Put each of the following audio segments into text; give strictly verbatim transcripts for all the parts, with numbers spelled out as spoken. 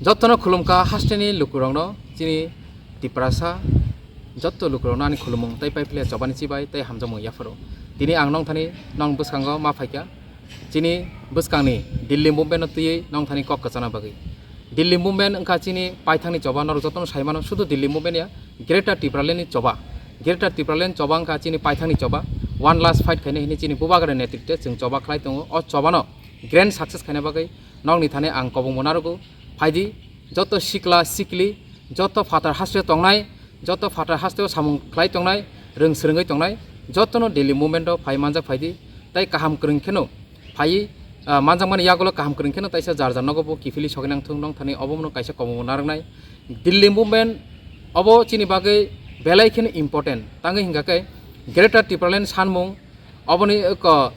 Jottono khulumkha hasteni lukurokno, chini Tiprasa jotto lukurokno ani khulumung tei paiphle chobani chibai tei hamjakmung yapharo. Tini ang nongthani nong bwskango ma phaikha, chini bwskangni Delhi movement no twiwi nongthani kok kwchana bagwi. Delhi movement wngkha chini paithangni choba, norok jottono saimano, sudu Delhi movement ya, Greater Tipraland ni choba. Greater Tipraland choba wngkha chini paithangni choba. One last fight khaina hini chini Bubagra netritwe chwng choba khlai tongo. O chobano grand success khaina bagwi nokni thani ang kobongbo narogo. Phaidi, joto sikla sikli, joto phatar hasteo tongnai, joto phatar hasteo samung khlai tongnai, rwng swrwngwi tongnai, jotono Delhi movement o phai manjak phaidi, tei kaham kwrwng kheno phai, ah, manjakmani yagulo kaham kwrwng kheno taisa jar jar nogo bo kiphilwi sogwi nangthung, nongthani obono kaisa kobongbo narwknai. Delhi movement obo chini bagwi belai kheno important, tangwi hingkha khe Greater Tipraland sanmung, oboni, uh, ko-,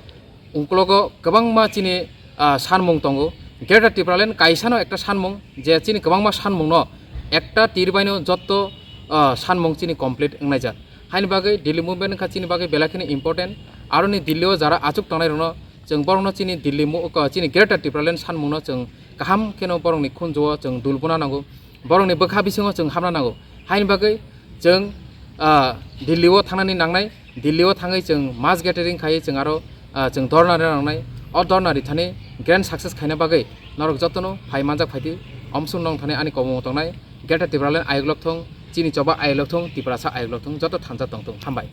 ungkologo kwbangma chini, ah, sanmung tongo. Greater Tipraland kaisano ekta sanmung, je chini kwbangma sanmungno ekta tir baino jotto, ah, sanmung chini complete wngnaijak. Haini bagwi Delhi movement wngkha chini bagwi belai kheno important. Aroni Delhi o jara achuk tongnairokno chwng borokno chini Delhi mo-, ko-, chini Greater Tipraland sanmungno chwng kaham kheno borokni khunjuo chwng dul buna nango. Borokni bwkha bisingo chwng hamna nango. Haini bagwi chwng, ah, Delhi o thangnani nangnai, Delhi o thangwi chwng mass gathering khaiwi chwng aro, ah, chwng dhorna rina nangnai. O dhorna rithani grand success khaina bagwi norok jotono phai manjak phaidi, omsung nongthani ani kobongo tongnai. Greater Tipraland ayuklok thung, chini choba ayuklok thung, Tiprasa ayuklok thung, joto thansa tongthung. Hambai.